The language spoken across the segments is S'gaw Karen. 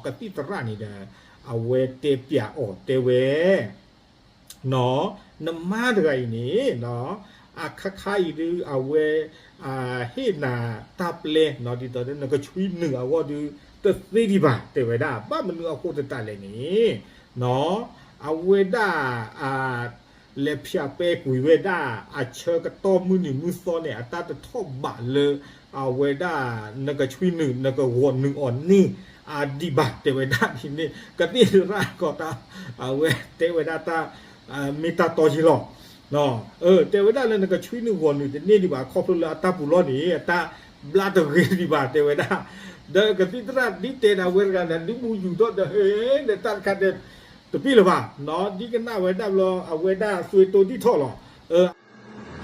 ကသံၣ်သရၣ်န့ၣ်ဒီး အဝဲတဲပျးအီၤတဲဝဲ နမါတဂၤအံၤန့ၣ် အခါခါအံၤဒုး အဝဲ ဟ့ၣ်နၤတၢ်ပျဲ ဒ်သိးဒီးနကဆွံနုာ်အဂီၢ်ဒုး တသ့ဒံးဘၣ် တဲဝဲဒၣ်. ဘၣ်မနုၤအဃိသတးလဲၣ်န့ၣ် အဝဲဒၣ် လဲၤဖၠးပဲကွံာ်ဝဲဒၣ် အဆၢကတီၢ်မုၢ်နံၤမုၢ်သီန့ၣ် အတၢ်တထီၣ်ဘးလၢ အဝဲဒၣ် နကဆွံနုာ် နကဂီၤနုာ်အီၤန့ၣ် အဒံးဘၣ် တဲဝဲဒၣ်ဒ်န့ၣ် ကသံၣ်သရၣ်ကီးတၢ် အဝဲတဲဝဲဒၣ်တၢ် မ့ၢ်တၢ်တီယ့လီၤ. တဲဝဲဒၣ်လၢနကဆွံနုာ်ဂီၤနုာ်တန့ၢ်ဒံးဘၣ် ခီဖျိလၢအတၢ်ပူၤလီၢ်န့ၣ် အတၢ်ဘျါတဂ့ၤဒံးဘၣ် တဲဝဲဒၣ်. ဒီးကသံၣ်သရၣ်ဒ်တဲဒၣ်ဝဲတဂၤဒီး ဒုးမူယူၤထီၣ်ဒီး ဟဲဒီးတၢ်တခါဒီး တပ့ၢ်လၢၤဘၣ် ဒ်ကနၣ်ဝဲဒၣ်ဘျီ အဝဲဒၣ်သွဲတိဒံၣ်ထီၣ်လီၤ. ဂီၤလၢအဂ့ၤ, တဂ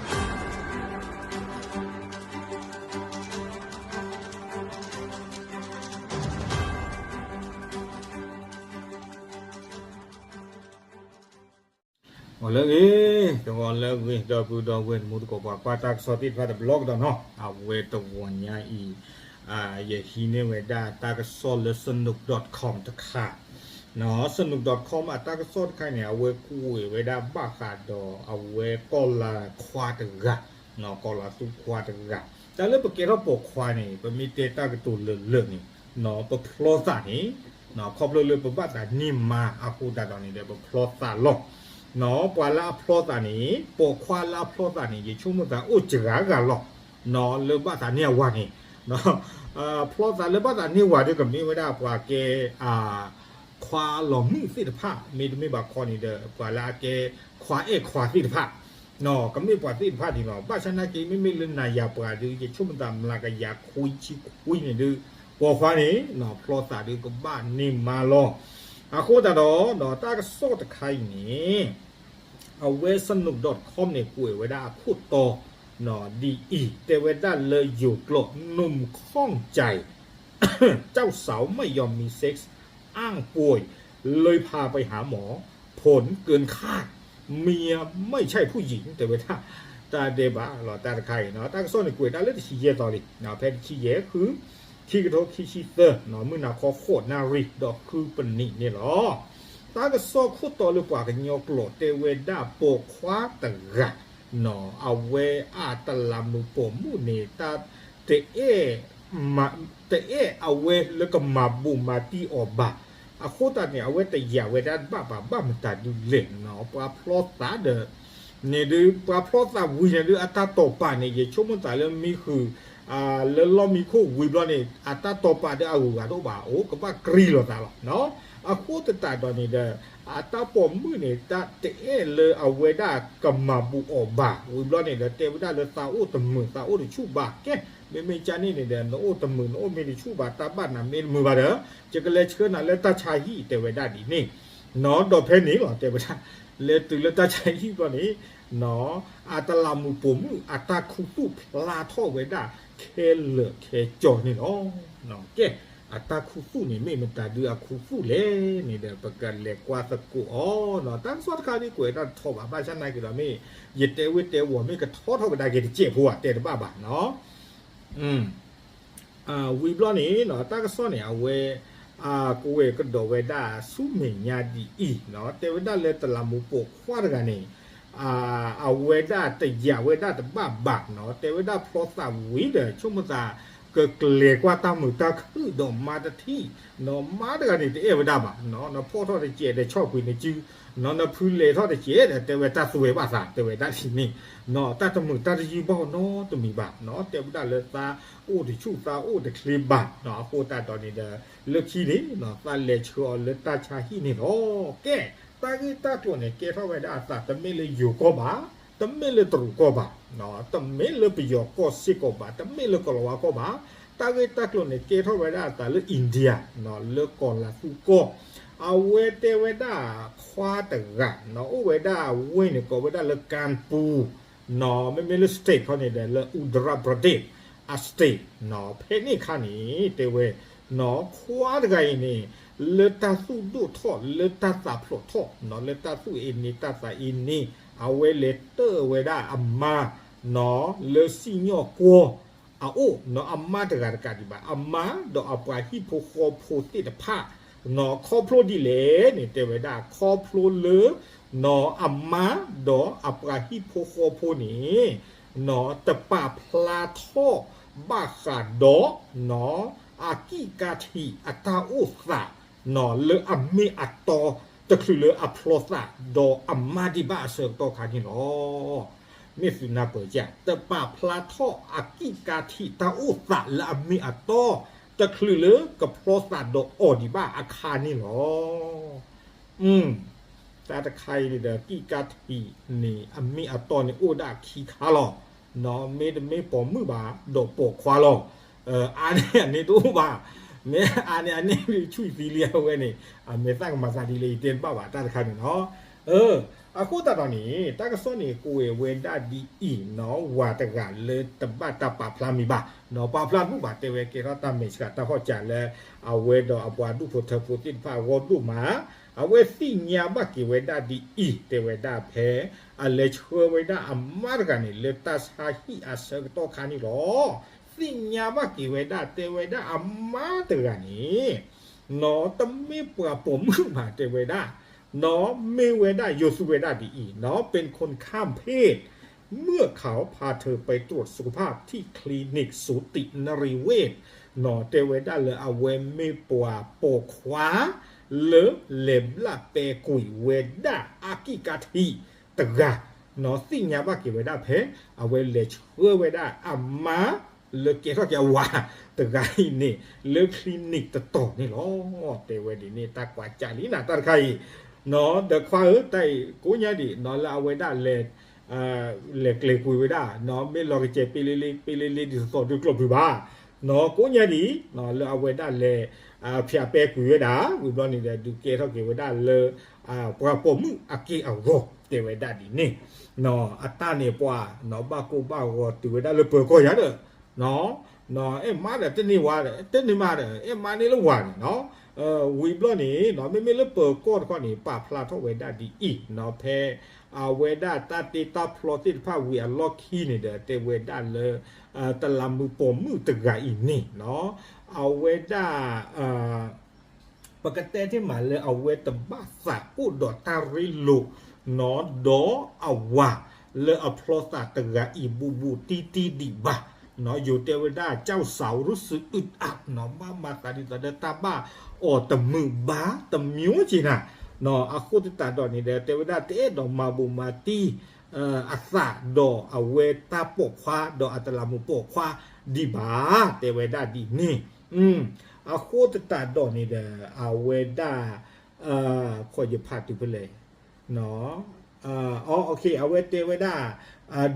ီၤလၢအဂ့ၤ ဒီပုၢ်ဒီဝဲၢ်တံၤသကိး ပှၤကွၢ်တၢ်ကစီၣ်သ့ၣ်တဖၣ်တဘျီကဒီးနီၤ, အဝဲတဂီၤညါအံၤ ယဟံးန့ၢ်ဝဲဒၣ်တၢ်ကစီၣ်လၢ စနူး dot com တခါ, စနူး dot com အတၢ်ကစီၣ်တခါန့ၣ် အဝဲကွဲးဝဲဒၣ်ဘၣ်ဃးဒီးအဝဲကီၢ်လၤခွါတဂၤ, ကီၢ်လၤသူခွါတဂၤ, တၢ်လၢပကဲထီၣ်ပိာ်ခွါန့ၣ် ပမ့ၢ်တဲတၢ်ကတိၤလၢာ်လၢာ်န့ၣ် ပဖျီသးန့ၣ် ခီဖျိလၢပဘၣ်သးန့ၢ်မါအဃိသတးဒီးန့ၣ်ဒီး ပဖျီသးလီၤ. ပှၤလၢအဖျီသးန့ၣ် ပိာ်ခွါလၢအဖျီသးန့ၣ် ယဆိကမိၣ်သးအိၣ်စှၤဂၤလီၤ. လၢဘၣ်သးန့ၢ်အဝၤန့ၣ် ဖျီသးလၢဘၣ်သးန့ၢ်ဝၤဒီး ကမ့ၢ်ဝဲဒၣ်ပှၤကဲ ခွါလီၤမုၣ်သ့ၣ်တဖၣ် မ့တမ့ၢ်ဘၣ်ခီန့ၣ်ဒီး ပှၤလၢအကဲခွါအဲၣ်ခွါသ့ၣ်တဖၣ် ကမ့ၢ်ပှၤသ့ၣ်တဖၣ်ဒ်လီၤ. ဘၣ်ဆၣ်နာ်က့ မ့မ့ၢ်လၢနၤယၤပှၤဒီး ယဆိကမိၣ်သးမျးကယၤခွံဆံခွံန့ၣ်ဒီး ပိာ်ခွါန့ၣ် ဖျီသးဒီးကဘၣ်န့ၢ်မါလီၤ. အဃိသတးဒီး တၢ်ကစီၣ်တခါအံၤန့ၣ် အဝဲ စနူး dot com န့ၣ် ကွဲးဝဲဒၣ်အခိၣ်တီ ဒ်အံၤ တဲဝဲဒၣ်လၢယိၤကျိာ် หนุ่มข้องใจ เจ้าสาวไม่ยอมมีเซ็กส์ อ้างป่วย เลยพาไปหาหมอ ผลเกินคาด เมียไม่ใช่ผู้หญิง တဲဝဲဒၣ် တၢ်ဒဲးဘးလီၤ တၢ်တခါအံၤနီၤ. တၢ်ကစီၣ်န့ၣ် ကွဲးဒၣ်လၢတဆံယဲၢ်သီလံ ဖဲတဆံယဲၢ် ဃု ခံကထိခံဆံသၢ မုၢ်နၤခီဃိးနၣ်ရံၣ်ဒီးဃုပနံးန့ၣ်လီၤ. တၢ်ကစီၣ်ခိၣ်တီလၢပှၤကညီကျိာ်တဲဝဲဒၣ်ပိာ်ခွါတဂၤ အဝဲအတလးမုာ်ပိာ်မုၣ်န့ၣ် တ တအဲၣ်အဝဲလၢကမၤဘူးမၤတံၢ်အီၤဘၣ်. အဃိသတးန့ၣ် အဝဲတယာ်ဝဲဒၣ်တဘၣ်ဘၣ် ဘၣ်မတၤဒုလဲၣ်နီၤ ပှၤဖျီသးဒီး န့ၣ်ဒုး ပှၤဖျီသးဝံၤန့ၣ်ဒုး အတၢ်တိာ်ပာ်န့ၣ် ယဆိကမိၣ်သးလၢမံဃုာ် လၢလီၢ်မံခိၣ်ဝံၤဘျီန့ၣ် အတၢ်တိာ်ပာ်ဒီးအဂုၤအဂၤတအိၣ်ဘၣ် အိၣ်ကဘၣ်ကြံလိာ်သးလီၤ. အဃိသတးဒီးန့ၣ်ဒီး အတၢ်ပိာ်မုၣ်န့ၣ် တအဲၣ်လၢအဝဲဒၣ်ကမၤဘူးအီၤဘၣ် ဝံၤဘျီန့ၣ်ဒီး တဲဝဲဒၣ်လၢသးအိၣ်တမုာ် သးအိၣ်တဆူၣ်ဘၣ် ကဲ မ့မ့ၢ်ကန့ၣ်န့ၣ်ဒီး နအိၣ်တမုာ် နအိၣ်မ့ၢ်တဆူၣ်ဘၣ် တၢ်ဘၣ်နၤမ့ၢ်တမုာ်ဘၣ်ဒီး ယကလဲၤဆှၢနၤလၢတၢ်ဆါဟံၣ် တဲဝဲဒၣ်ဒ်န့ၣ်နီၤ. ဒီးဖဲန့ၣ်လီၤ တဲဝဲဒၣ် လဲၤတုၤလၢတၢ်ဆါဟံၣ်ဘျီန့ၣ် အတလးမုာ်ပိာ်မုၣ်အတၢ်ခူသူၣ်ဖျါထီၣ်ဝဲဒၣ်ခဲလၢာ်ခဲဆ့န့ၣ်လီၤ. ကဲ အတၢ်ခူသူၣ်န့ၣ် မ့ၢ်မတၤဒုအခူသူၣ်လဲၣ်န့ၣ်ဒီး ပကလဲၤကွၢ်သကိးအီၤနီၤ. တၢ်ကစီၣ်တခါဒ်ကွဲးတၢ်တထီဘၣ် ဘၣ်ဆၣ်နာ်က့ဒီး မ့ၢ်ယတဲဝဲတဲဝီၤ မ့ၢ်ကထီထီၣ်ကဒါက့ၤတစဲးဖိဧါ တဲတဘၣ်ဘၣ်နီၤ. ဝံၤဘျီန့ၣ် တၢ်ကစီၣ်န့ၣ် အဝဲ ကွဲးကဒီးဝဲဒၣ်ဆူမဲာ်ညါဒ်အံၤနီၤ တဲဝဲဒၣ်လၢတလးမူးပိာ်ခွါတဂၤန့ၣ် အဝဲဒၣ်တယာ်ဝဲဒၣ်တဘၣ်ဘၣ်နီၤ တဲဝဲဒၣ်ဖျီသးဝံၤဒီး ဆိကမိၣ်သး ကကျဲၤကွၢ်တၢ်မုာ်တၢ်ခုၣ်ဒီးမါတထံၣ် နီၤ မါတဂၤန့ၣ်တအဲၣ်ဝဲဒၣ်ဘၣ်နီၤ နဖီၣ်ထီၣ်တစဲးဒီးဆီၣ်ကွံာ်နစု နီၤ နဖုလဲၤထီၣ်တစဲးဒီး တဲဝဲတၢ်သွဲဘၣ်သး တဲဝဲဒၣ်ဒ်န့ၣ် တၢ်တမုာ်တၢ်တယုၢ်ဘၣ်နီတမံၤဘၣ်နီၤ တဲဝဲဒၣ်လၢသးအိၣ်တဆူၣ်သးအိၣ်တချ့ဘၣ်နီၤ အဃိသတးဒီးန့ၣ်ဒီး လၢခံန့ၣ်နီၤ သးလဲၤဆှၢအီၤလၢတၢ်ဆါဟံၣ်န့ၣ်လီၤ. ကဲ တၢ်ဂ့ၢ်တၢ်ကျိၤန့ၣ် ကဲထီၣ်ဝဲဒၣ်အသး တမ့ၢ်လၢယိၤကီၢ်ဘၣ်, တမ့ၢ်လၢတရူးကီၢ်ဘၣ်, တမ့ၢ်လၢပယီၤကီၢ်စ့ၢ်ကီးဘၣ်, တမ့ၢ်လၢကလၤဝါကီၢ်ဘၣ်, တၢ်ဂ့ၢ်တၢ်ကျိၤန့ၣ် ကဲထီၣ်ဝဲဒၣ်အသးလၢ India လၢကီၢ်လၤသူကီၢ်, အဝဲတဲဝဲဒၣ်ခွါတဂၤ အိၣ်ဝဲဒၣ်ဝ့ၢ်န့ၣ် ကိးဝဲဒၣ်လၢ Kanpur မ့မ့ၢ်လၢ state ခီန့ၣ်ဒီး လၢ Uttar Pradesh အ state ဖဲန့ၣ်အခါန့ၣ် တဲဝဲ ခွါတဂၤအံၤန့ၣ် လၢတၢ်သူၣ်ဒိၣ်ထီၣ် လၢတၢ်သးဖျိးထီၣ် လၢတၢ်သူၣ်အ့န့ တၢ်သးအ့န့ အဝဲလဲၤတၢၢ်ဝဲဒၣ်အမါ လၢစံၣ်ညီၣ်ကွီၢ် အအိၣ်နီၤ အမါတဂၤတကးဒံးဘၣ်, အမါဒီးအပှၤဟံၣ်ဖိဃီဖိသ့ၣ်တဖၣ်နီၤ ခီဖျိဒ်လဲၣ်န့ၣ် တဲဝဲဒၣ် ခီဖျိလၢနီၤ အမါဒီးအပှၤဟံၣ်ဖိဃီဖိန့ၣ် နီၤ တပာ်ဖျါထီၣ်ဘၣ်ဃးဒီးနီၤ အကံၣ်ကါထံးအတၢ်အိၣ်သးနီၤ လၢအမ့ၢ်အတီ တချုးလၢအဖျီသးဒီးအမါဒံးဘၣ်အဆၢကတီၢ်ခါန့ၣ်လီၤ. မ့ၢ်သုနၢ်ပၢၢ်ကၢ် တပာ်ဖျါထီၣ်အကံၣ်ကါထံးတၢ်အိၣ်သးလၢအမ့ၢ်အတီ တချုးလၢကဖျီသးဒီးအီၤဒံးဘၣ်အခါန့ၣ်လီၤ. တၢ်တခါအံၤန့ၣ်ဒီး ကံၣ်ကါထံးန့ၣ် အမ့ၢ်အတီန့ၣ်အိၣ်ဒၣ်ခံခါလီၤ. နီၤ မ့တမ့ၢ်ပိာ်မုၣ်ဘၣ် ဒီးပိာ်ခွါလီၤ. အါန့ၢ်အန့ၣ်တအိၣ်ဘၣ်. မ့ၢ်အါန့ၢ်အန့ၣ်ဒုးဆူၣ်သံလံအဝဲန့ၣ် အမဲာ်သၣ်ကမၤသးဒ်လဲၣ် ယတဲတဘၣ်ဘၣ်တၢ်တခါန့ၣ်နီၤ. အဃိသတးဒီးန့ၣ် တၢ်ကစီၣ်န့ၣ် ကွဲးဝဲဒၣ်ဒ်အံၤနီၤ ဝၤတဂၤလၢတဘၣ်တၢ်ပာ်ဖျါမံၤဘၣ်နီၤ ပာ်ဖျါတဘူၣ်ဘၣ် တဲဝဲကဲထီၣ်တၢ်မဲာ်ဆှးတၢ်ဟီၣ်စၢၤလၢ အဝဲဒီးအပှၤဒူၣ်ဖိထၢဖိသ့ၣ်တဖၣ်အဂီၢ်ဒိၣ်မး အဝဲသ့ၣ်ညါဘၣ်က့ၤဝဲဒၣ်ဒ်အံၤ တဲဝဲဒၣ်ဖဲ အလဲၤဆှၢဝဲဒၣ်အမါတဂၤန့ၣ် လၢတၢ်ဆါဟံၣ်အဆၢကတီၢ်ခါန့ၣ်လီၤ. သ့ၣ်ညါဘၣ်က့ၤဝဲဒၣ် တဲဝဲဒၣ်အမါတဂၤန့ၣ် နီၤ တမ့ၢ်ပှၤပိာ်မုၣ်ဘၣ် တဲဝဲဒၣ် နီၤ မ့ၢ်ဝဲဒၣ် ယိၤသူဝဲဒၣ်ဒ်အံၤ နီၤ เป็นคนข้ามเพศ เมื่อเขาพาเธอไปตรวจสุขภาพที่คลินิกสูตินรีเวช နီၤ တဲဝဲဒၣ်လၢအဝဲမ့ၢ်ပှၤပိာ်ခွါ လၢလဲၤဘျၣ်ပဲကွံာ်ဝဲဒၣ် အကံၣ်ကါထံးတဂၤ နီၤ သ့ၣ်ညါဘၣ်က့ၤဝဲဒၣ်ဖဲ အဝဲလဲၤဆှၢဝဲဒၣ်အမါ လၢကဲထီၣ်က့ၤအဝၤတဂၤအံၤန့ၣ် လၢ clinic တတီၤန့ၣ်လီၤ. တဲဝဲဒ်န့ၣ် တၢ်ကွၢ်ကၢ်လံနၤ တၢ်တခါအံၤ နီၤ ဒီးခွါဧၢ တၢ်အံၤကိးညါဒံး နီၤ လၢအဝဲဒၣ်လဲၤ လဲၤကျဲၤကွံာ်ဝဲဒၣ် နီၤ မ့ၢ်လီၤကစဲး ပ့လ့လ့ ပ့လ့လ့ ဒ်သိးသိးဒုးကျိးဖုးဘၣ် နီၤ ကိးညါဒံး လၢအဝဲဒၣ်လဲၤ ဖၠးပဲကွံာ်ဝဲဒၣ် ဝံၤဘျီန့ၣ်ဒီး ဒုးကဲထီၣ်က့ၤဝဲဒၣ်လၢ ပှၤပိာ်မုၣ်အက့ၢ်အဂီၤ တဲဝဲဒၣ်ဒ်န့ၣ် နီၤ အတၢ်န့ၣ်ပှၤ နီၤ ဘၣ်ကိၢ်ဘၣ်ဂီၤတုၤဝဲဒၣ်လၢပၢၤကီၢ်ယၤဒီး နီၤ အဲၣ်မါဒီးတန့ၢ်ဝၤဒီး တန့ၢ်မါဒီး အဲၣ်မါန့ၢ်လၢဝၤန့ၣ်နီၤ ဝံၤဘျီန့ၣ် နီၤ မ့မ့ၢ်လၢပၢၤကီၢ်တခီန့ၣ် ပာ်ဖျါထီၣ်ဝဲဒၣ်ဒ်အံၤ နီၤ ဖဲ အဝဲဒၣ်တၢ်တ့တၢ်ဖျီသ့ၣ်တဖၣ်ဝံၤအလီၢ်ခံန့ၣ်ဒီး တဲဝဲဒၣ်လၢ တလးမုာ်ပိာ်မုၣ်တဂၤအံၤန့ၣ် နီၤ အဝဲဒၣ် ပကတဲတ့ၢ်မးလၢအဝဲတဘၣ်သးအိၣ်ဒီးတၢ်ရ့လိာ် နီၤ ဒီးအဝၤလၢအဖျီသးတဂၤအံၤဘူးဘူးတံၢ်တံၢ်ဒံးဘၣ် နီၤ ယိၤတဲဝဲဒၣ် ကၠီၣ်စးရူစူအုးအး နီၤ ဘၣ်မၤသးဒ်သိးဒီးတၢ်ဘၣ်အီၤတမုာ်ဘၣ်တမံၤက့ၤနၤ နီၤ အဃိသတးဒီးန့ၣ်ဒီး တဲဝဲဒၣ်တအဲၣ်ဒိးမၤဘူးမၤတံၢ် အသးဒီးအဝဲတၢ်ပိာ်ခွါ ဒီးအတလးမုာ်ပိာ်ခွါဒံးဘၣ် တဲဝဲဒၣ်ဒ်န့ၣ် အဃိသတးဒီးန့ၣ်ဒီး အဝဲဒၣ် ခီယဖးတုၤဖဲလဲၣ် အဝဲတဲဝဲဒၣ်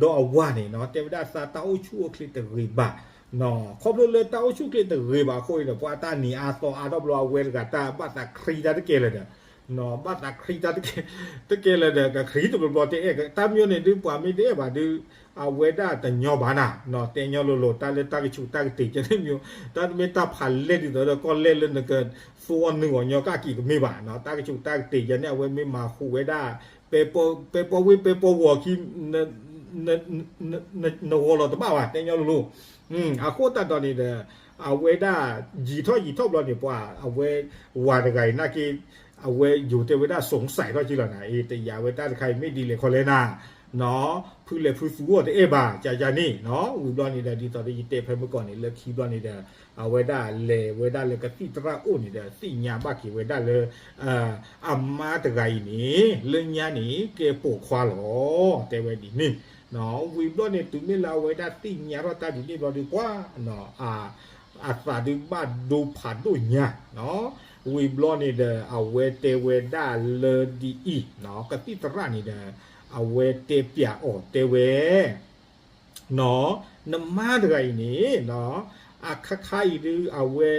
ဒီးအဝၤန့ၣ်နီၤ တဲဝဲဒၣ်သးတၢ်အိၣ်ဆူၣ်အိၣ်ချ့တဂ့ၤဘၣ် ခီဖျိလၢတၢ်အိၣ်ဆူၣ်ချ့တဂ့ၤဘၣ်အဃိန့ၣ်ဒီး ပှၤတၢ်နံၤအါသီအါထီၣ်ဘျီအဝဲတဂၤတၢ်ဘၣ်သးခရံတၢ်တကဲလၢၤဒီး ဘၣ်သးခရံတၢ်တကဲလၢၤဒီး ကခရံတဘျီဘျီတအဲၣ် တၢ်မ့ၢ်န့ၣ်ဒုးပှၤမ့ၢ်တအဲၣ်ဘၣ်ဒုး အဝဲဒၣ်တညီဘၣ်နၤ တဲညီလိၤလိၤ တၢ်လၢတၢ်ကဆူးတၢ်ကတ့ၤကဲန့ၣ်မ့ၢ် တၢ်တမ့ၢ်တၢ်ဖးလဲၢ်ဒ်သိးဒီးကီၢ်လဲၢ်လၢနကသူအီၤနုာ်အီၤညီကၣ်က့ၤကမ့ၢ်ဘၣ် တၢ်ကဆူးတၢ်ကတ့ၤယၤန့ၣ် အဝဲမ့ၢ်မၤဟူးဝဲဒၣ် ပဲပီဝ့ၢ်ပဲပီဝီၤခံ နဂီၤလီၤတဘၣ်ဘၣ် တဲညီလိၤလိၤ အဃိသတးဒီးန့ၣ်ဒီး အဝဲဒၣ်ယံာ်ထီၣ်ယံာ်ထီၣ်ဘျီန့ၣ် ပှၤအဝဲ ဝၤတဂၤအံၤနာ်က့ အဝဲယိၤတဲဝဲဒၣ် สงสัย ထီၣ်က့လီၤနၤ အ့ တယာ်ဝဲတၢ်တခါအံၤမ့ၢ်ဒ်လဲၣ်ခီလဲၣ်နၤ ဖုလဲၤဖုသူအီၤတအဲၣ်ဘၣ် ကကန့ၣ် ဝံၤဘျီန့ၣ်ဒီး ဒ်သိးဒီးယတဲဖဲမုၢ်ကီၢ်န့ၣ် လၢခံဘျီန့ၣ်ဒီး အဝဲဒၣ်လဲၤဝဲဒၣ်လၢကသံၣ်သရၣ်အိၣ်န့ၣ်ဒီး သ့ၣ်ညါဘၣ်က့ၤဝဲဒၣ်လၢ အမါတဂၤအံၤန့ၣ် လၢညါန့ၣ် ကဲပိာ်ခွါလီၤ တဲဝဲဒ်န့ၣ် ဝံၤဘျီန့ၣ် တုၤမ့ၢ်လၢအဝဲဒၣ်သ့ၣ်ညါထီၣ်တၢ်ဒ်န့ၣ်ဘျီဒုးပှၤ အသးဒုးဘၣ်ဒိဖးဒိၣ်ညါ ဝံၤဘျီန့ၣ်ဒီး အဝဲတဲဝဲဒၣ်လၢဒ်အံၤ ကသံၣ်သရၣ်န့ၣ်ဒီး အဝဲတဲပျးအီၤတဲဝဲ နမါတဂၤအံၤန့ၣ် အခါခါအံၤဒုး အဝဲ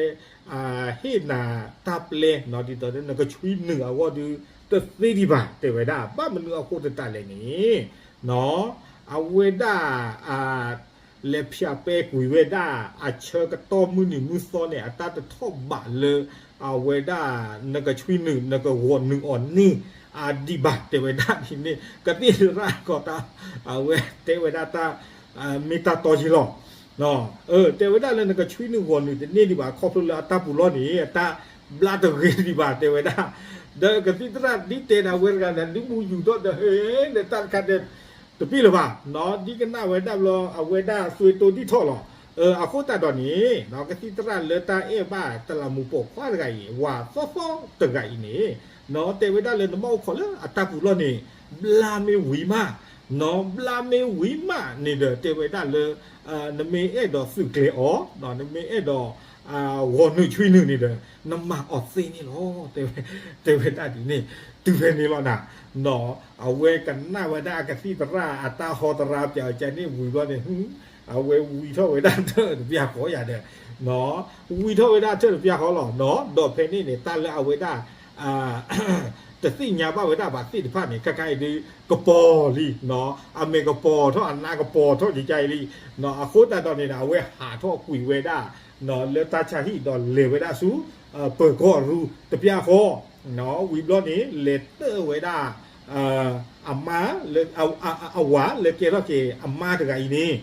ဟ့ၣ်နၤတၢ်ပျဲ ဒ်သိးဒီးနကဆွံနုာ်အဂီၢ်ဒုး တသ့ဒံးဘၣ် တဲဝဲဒၣ် ဘၣ်မနုၤအဃိသတးလဲၣ်န့ၣ် အဝဲဒၣ် လဲၤဖၠးပဲကွံာ်ဝဲဒၣ် အဆၢကတီၢ်မုၢ်နံၤမုၢ်သီန့ၣ် အတၢ်တထီၣ်ဘးလၢ အဝဲဒၣ် နကဆွံနုာ် နကဂီၤနုာ်အီၤန့ၣ် အဒံးဘၣ် တဲဝဲဒၣ်ဒ်န့ၣ် ကသံၣ်သရၣ်ကီးတၢ် အဝဲတဲဝဲဒၣ်တၢ် မ့ၢ်တၢ်တီယံလီၤ တဲဝဲဒၣ်လၢနကဆွံနုာ်ဂီၢ်နုာ်တန့ၢ်ဒံးဘၣ် ခီဖျိလၢအတၢ်ပူၤလီၢ်န့ၣ် အတၢ်ဘျါတဂ့ၤဒံးဘၣ် တဲဝဲဒၣ်. ဒီးကသံၣ်သရၣ်ဒ်တဲဒၣ်ဝဲတဂၤန့ၣ် ဒုးမူယူၤထီၣ်ဒီး ဟဲဒီးတၢ်တခါဒီး တပ့ၢ်လၢၤဘၣ်, ဒ်ကနၣ်ဝဲဒၣ်ဘျီ အဝဲဒၣ်သွံတိဒံၣ်ထီၣ်လီၤ. အဃိသတးဒီးန့ၣ် ကသံၣ်သရၣ်လၢတၢ်အဲၣ်ဘၣ်တလးမူးပိာ်ခွါတဂၤအံၤ ဝၤသီသီတဂၤအံၤန့ၣ် တဲဝဲဒၣ်လၢနဘၣ်အိၣ်ခိးလၢအတၢ်ပူၤလီၢ်န့ၣ် ဘျါမ့ၢ်ဝံၤမး, ဘျါမ့ၢ်ဝံၤမးန့ၣ်ဒီး တဲဝဲဒၣ်လၢ နမ့ၢ်အဲၣ်ဒိးသုးကျဲၤအီၤ, နမ့ၢ်အဲၣ်ဒိး ဂီၢ်နုာ်ဆွံနုာ်န့ၣ်ဒီး နမၤအီၤသ့န့ၣ်လီၤ. တဲဝဲဒၣ်ဒ်န့ၣ် တုၤဖဲန့ၣ်လီၤနၤ, အဝဲကနၣ်ဝဲဒၣ်အကသံၣ်သရၣ်အတၢ်ဟီတရါပၠးအကန့ၣ်ဝံၤဘျီန့ၣ် အဝဲဝံထီၣ်ဝဲဒၣ်ထၢၣ်တပျၢ်ဃီယၤဒီး ဝံထီၣ်ဝဲဒၣ်ထၢၣ်တပျၢ်ဃီလီၤ. ဒီးဖဲန့ၣ်န့ၣ် တၢ်လၢအဝဲဒၣ် တသ့ၣ်ညါဘၣ်ဝဲဒၣ်ဘၣ်သ့ၣ်တဖၣ်န့ၣ် ခဲခါအံၤဒုး ကပီၤလံ, အမဲာ်ကပီၤထီၣ်အနါကပီၤထီၣ်ယကါအံၤလံ. အဃိသတးဒီးန့ၣ် အဝဲဟးထီၣ်ကွံာ်ဝဲဒၣ် လၢတၢ်ဆါဟံၣ်ဒီးလဲၤဝဲဒၣ်ဆူ ပၢၤကီၢ်အရူတပျၢ်ဃီ, ဝံၤဘျီန့ၣ် လဲၤတၢၣ်ဝဲဒၣ် အမါ အဝၤလၢကဲထီၣ်က့ၤအမါတဂၤအံၤန့ၣ်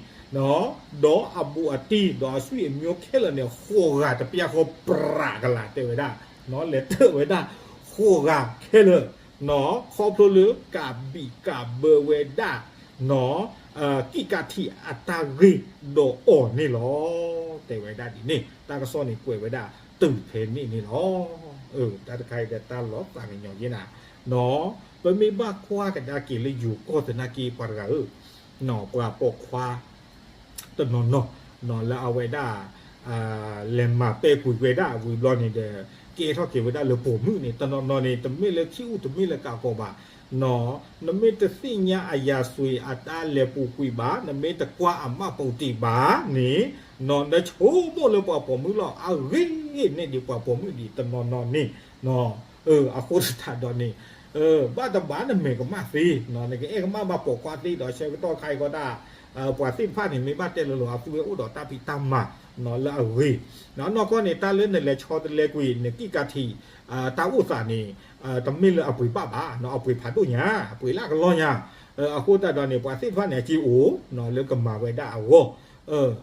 ဒီးအဘူးအတံၢ်ဒီးအဆွေအမျိုးခဲလၢာ်န့ၣ် ဃိးဂၤတပျၢ်ဃီပြးကလာ် တဲဝဲဒၣ်, လဲၤတၢၣ်ဝဲဒၣ် ဃိးဂၤခဲလၢာ် ခီဖျိလၢကးဘံၣ်ကးဘၢဝဲဒၣ် ကံၣ်ကးထံးအတၢ်ဂ့ၢ်ဒီးအီၤန့ၣ်လီၤ. တဲဝဲဒၣ်ဒ်န့ၣ် တၢ်ကစီၣ်န့ၣ်ကွဲးဝဲဒၣ်တုၤဖဲန့ၣ်န့ၣ်လီၤ. တၢ်တခါအံၤဒီးတၢ်လီၤသးကညီၤက့ၤနၤ, ပမ့ၢ်ဘၣ်ကွၢ်ကဒါက့ၤလၢယိၤကီၢ်သနာ်က့ ပှၤတဂၤဧၢ ပှၤပိာ်ခွါ တနီၤနီၤ လၢအဝဲဒၣ် လဲၤမၤပဲာ်ကွံာ်ဝဲဒၣ်ဝံၤဘျီန့ၣ်ဒီး ကဲထီၣ်က့ၤဝဲဒၣ်လၢပိာ်မုၣ်န့ၣ် တနီၤနီၤန့ၣ် တမ့ၢ်လၢခံအူတမ့ၢ်လၢကးကီးဘၣ်, နမ့ၢ်တသ့ၣ်ညါအယၤစွ့ၤအတၢ်လဲၤပူၤကွံာ်ဘၣ်, နမ့ၢ်တကွၢ်အမၣ်ပိာ်တံၢ်ဘၣ်န့ၣ် နဆိကမိၣ်လၢပှၤပိာ်မုၣ်လီၤ အဂ့ၤန့ၢ်ဒံးပှၤပိာ်မုၣ်ဒံးတနီၤနီၤန့ၣ် အဃိသတးဒီးန့ၣ် ဘၣ်တဘၣ်နမဲာ်ကမၣ်သ့, နကအဲၣ်ကမၣ်ဘၣ်ပိာ်ခွါသ့ဒီးဆၢကတီၢ်ခါအံၤဃီဒၣ် ပှၤသ့ၣ်တဖၣ်န့ၣ် မ့ၢ်ဘၣ်တဲလိၤလိၤ အသုဝဲအိၣ်ဒီးတၢ်ဖံးတၢ်မၤလၢအဂ့ၤ, နီၢ်ကီၢ်န့ၣ် တၢ်လၢနလဲၤဆီတလဲကွံာ် နကံၣ်ကးထံး တၢ်အိၣ်သးန့ၣ် တမ့ၢ်လၢအပှ့ၤဘၣ်ဘၣ်, အပှ့ၤဖးဒိၣ်ညါ အပှ့ၤလၢအကလီၢ်ညါ, အဃိသတးဒီးန့ၣ် ပှၤသ့ၣ်တဖၣ်န့ၣ် အက့ၤအိၣ်လၢကမၤဝဲဒၣ်အဂီၢ်,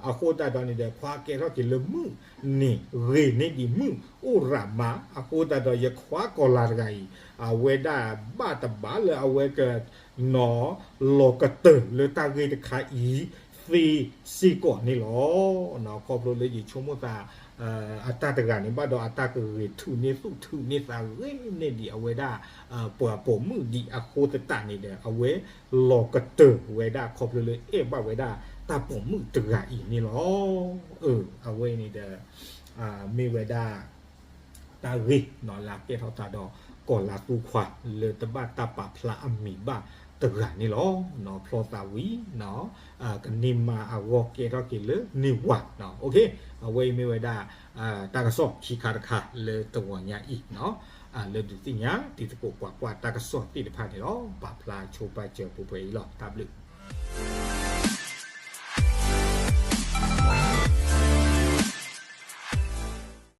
အဃိသတးဒီးန့ၣ်ဒီး ခွါကဲထီၣ်က့ၤလၢမုၣ်န့ၣ် ဂ့ၤန့ၢ်ဒံးမုၣ်အိၣ်ရးမး, အဃိသတးဒီးယခွါကီၤလၤတဂၤအံၤ အဝဲဒၣ်ဘၣ်တဘၣ်လၢအဝဲက နီၢ် လီၤကတၢၢ်လၢတၢ်ဂ့ၢ်တခါအံၤသ့စ့ၢ်ကီးန့ၣ်လီၤ. ခီဖျိလၢယဆိကမိၣ်သး အတၢ်တဂၤန့ၣ် ဘၣ်ဒီးအတၢ်ကဂ့ၤထုးန့ၢ်သူၣ်ထုးန့ၢ်သးဂ့ၤန့ၢ်ဒံးအဝဲဒၣ် ပှၤပိာ်မုၣ်ဒံးအဃိသတးန့ၣ်ဒီး အဝဲလီၤကတၢၢ်ဝဲဒၣ် ခီဖျိလၢအဲၣ်ဘၣ်ဝဲဒၣ်တၢ်ပိာ်မုၣ်တဂၤအံၤန့ၣ်လီၤ. အဝဲန့ၣ်ဒီး မ့ၢ်ဝဲဒၣ် တၢ်ဂ့ၢ်လၢအကဲထီၣ်သးဒီး ကီၤလၤသူခွါလၢတဘၣ်တၢ်ပာ်ဖျါအမံၤဘၣ်တဂၤန့ၣ်လီၤ. ဖျီသးဝံၤ ကန့ၢ်မါအဂီၢ်ကဲထီၣ်က့ၤလၢန့ၢ်ဝၤ, အဝဲအံၤမ့ၢ်ဝဲဒၣ် တၢ်ကစီၣ်ခံခါတခါလၢတဂီၤညါအံၤ လၢဒုးသ့ၣ်ညါတံၤသကိးပှၤကွၢ်တၢ်ကစီၣ်သ့ၣ်တဖၣ်န့ၣ်လီၤ. ပာ်ဖျါဆိပာ်စၢၤပှဲၤပှဲၤအံၤလီၤ. တၢ်ဘျုး